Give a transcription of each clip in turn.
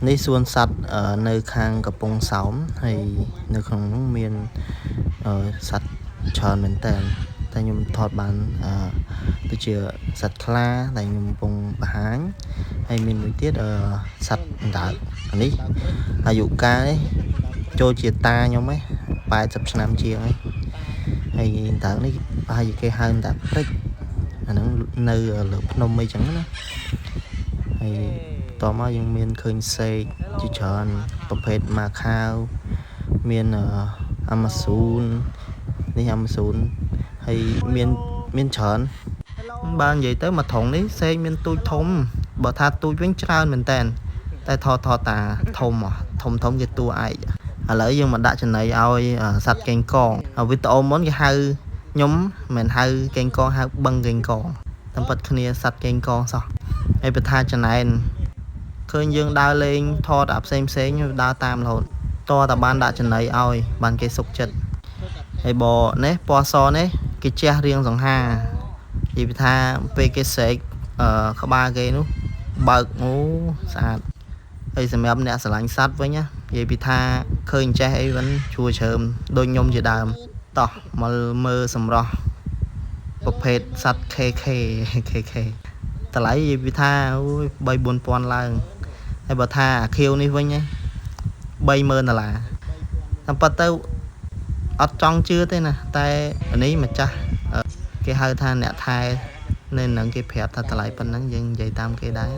នេះសួនសត្វនៅខាងកំពង់សោមហើយនៅក្នុងនោះមានសត្វច្រើនមែនតើតែខ្ញុំថតបានដូចជាសត្វខ្លាដែលខ្ញុំកំពុងបង្ហាញហើយមានមួយទៀតសត្វអណ្ដើកនេះអាយុកាលនេះចូលជាតាខ្ញុំឯង80ឆ្នាំជាងហើយហើយអណ្ដើកនេះប្រហែលជាគេហៅអណ្ដើកព្រិចអាហ្នឹងនៅលើភ្នំអីចឹងណាហើយតមកយើងមានឃើញសេកជាច្រើនប្រភេទម៉ាខាវមានអាម៉ាស៊ូននេះអាម៉ាស៊ូនហើយមានមានច្រើនបើនិយាយទៅមួយថងនេះសេកមានទូចធំបើថាទូចវិញច្រើនមែនតើតែថតថតតាធំធំធំគេតួឯកឥឡូវយើងមកដាក់ចំណីឲ្យសត្វកេងកងវីដេអូមុនគេហៅខ្ញុំមិនហៅកេងកងហៅបឹងកេងកងតាមពិតគ្នាសត្វកេងកងសោះហើយបើថាចំណែនឃើញយើងដើរលេងថតអាផ្សេងផ្សេងដើរតាមរហូតតតែបានដាក់ចំណីឲ្យបានគេសុខចិត្តហើយបើនេះពណ៌សនេះគេជះរៀងសង្ហានិយាយថាពេលគេស្រែកក្បាលគេនោះបើកអូស្អាតហើយសម្រាប់អ្នកស្រឡាញ់សត្វវិញណានិយាយពីថាឃើញចេះអីវិញជួជ្រើមដូចខ្ញុំជាដើមតោះមកមើលសម្រស់ប្រភេទសត្វ KK KK តម្លៃនិយាយពីថាអូយ3 4000ឡើងហើយបើថាអាខៀវនេះវិញ30000ដុល្លារតាមពិតទៅអត់ចង់ជឿទេណាតែនេះម្ចាស់គេហៅថាអ្នកថែនៅនឹងគេប្រាប់ថាតម្លៃប៉ុណ្ណឹងយើងនិយាយតាមគេដែរ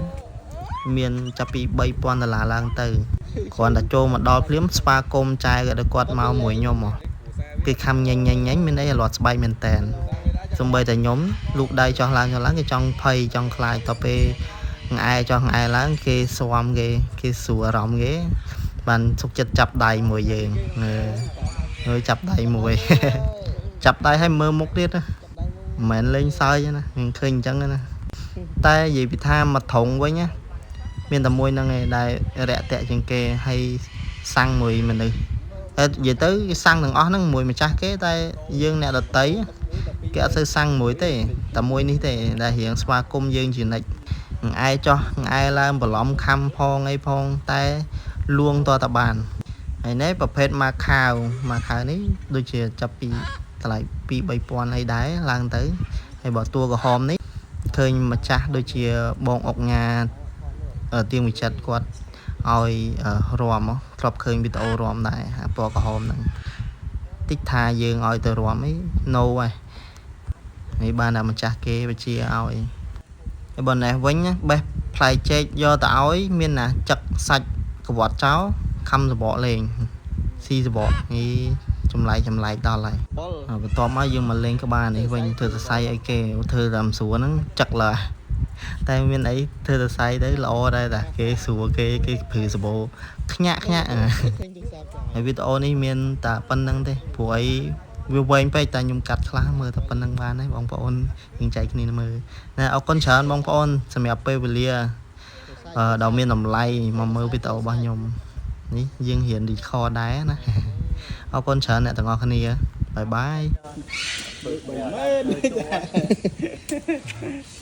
មានចាប់ពី3000ដុល្លារឡើងទៅគ្រាន់តែចូលមកដល់ភ្លាមស្វាគមន៍ចែកឲ្យគាត់មកមួយខ្ញុំហ៎គេខំញញញញញមានអីអាលាត់ស្បែកមែនតែនសំបីតែខ្ញុំលូកដៃចោះឡើងចោះឡើងគេចង់ភ័យចង់ខ្លាចតពេលងែចោះងែឡើងគេស្វាំគេគេស្រួលអារម្មណ៍គេបានសុខចិត្តចាប់ដៃមួយយើងហើយចាប់ដៃមួយ ចាប់ដៃឲ្យមើលមុខទៀតណាមិនមែនលេងសើចទេណាខ្ញុំឃើញអញ្ចឹងណាតែនិយាយពីថាមកត្រង់វិញណាមានតែមួយហ្នឹងឯងដែលរាក់តាក់ជាងគេហើយសាំងមួយមនុស្សតែនិយាយទៅគេសាំងទាំងអស់ហ្នឹងមួយម្ចាស់គេតែយើងអ្នកដតីគេអត់សូវសាំងមួយទេតែមួយនេះទេដែលរៀងស្វាគមន៍យើងជានិច្ចងែចោះងែឡើងបន្លំខំផងអីផងតែលួងតតបានហើយនេះប្រភេទម៉ាខាវម៉ាខាវនេះដូចជាចាប់ពីតម្លៃ2 3000អីដែរឡើងទៅហើយបើតួក្រហមនេះឃើញម្ចាស់ដូចជាបងអុកញ៉ាទៀងវិចិត្រគាត់ឲ្យរំធ្លាប់ឃើញវីដេអូរំដែរអាពណ៌ក្រហមហ្នឹងតិចថាយើងឲ្យទៅរំអី no ហើយនេះបានតែម្ចាស់គេបញ្ជាឲ្យហើយបើនេះវិញបេះផ្លែចេកយកទៅឲ្យមានណាចឹកសាច់កវត្តចោលខំសបកលេងស៊ីសបកនេះចម្លែកចម្លែកដល់ហើយបន្ទាប់មកយើងមកលេងក្បាលនេះវិញធ្វើសរសៃឲ្យគេធ្វើតាមស្រួលហ្នឹងចឹកឡើយតែមានអីធ្វើសរសៃទៅល្អដែរតាគេស្រួលគេគេព្រឺសបោខ្ញាក់ខ្ញាក់ហើយវីដេអូនេះមានតែប៉ុណ្្នឹងទេព្រោះអីវាវែងពេកតែខ្ញុំកាត់ខ្លះមើលតែប៉ុណ្្នឹងបានហើយបងប្អូនយើងចែកគ្នាមើលណាអរគុណច្រើនបងប្អូនសម្រាប់ពេលវេលាដ៏មានតម្លៃមកមើលវីដេអូរបស់ខ្ញុំនេះយើងរៀន record ដែរណាអរគុណច្រើនអ្នកទាំងអស់គ្នាbye bye. 30000